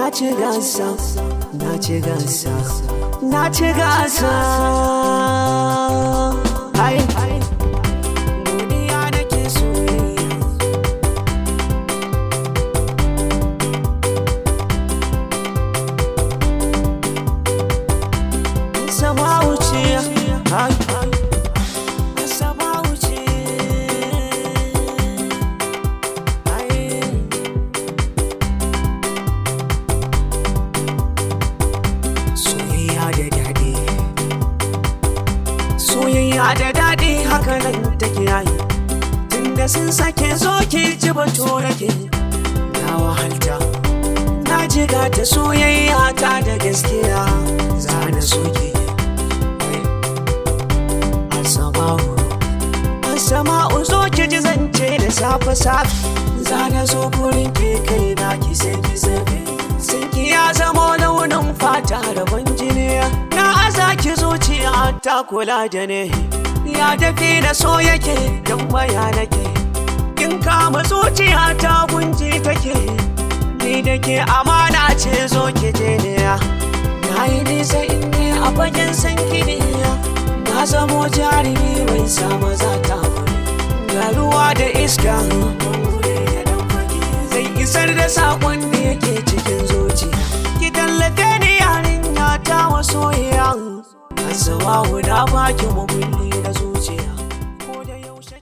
Na ci gasa, na ci gasa, na ci gasa. Ai, duniya nake soyayya. Sama wuce, ai, sama wuce, ai. Soyayya da daɗi, soyayya da daɗi, haka nan take yayi. Tunda sun sake zo ki ji bato nake, na wahalta, na jiga ta soyayya ta da gaskiya za na soke. Asama'u, Asama'u, zo ki ji zance da safe safe. Za na zo gurin ki, kai na ki sai ki zabe. Sinki ya zama launin fata, rabon jini. Na aza ki zuciya ta kula da ne. Ya dafi na so yake dan waya nake. Kin kama zuciya ta gunji take. Ni da ke amana ce, zo ki je ne. Na yi nisa in ne a fagen san ki ne. Na zamo jarumi mai sama za ta ga ruwa da iska zai isar da saƙon da yake cikin zuciya. Ki tallafe ni yarinya ta masoyiya. Asawa na baki mabulli.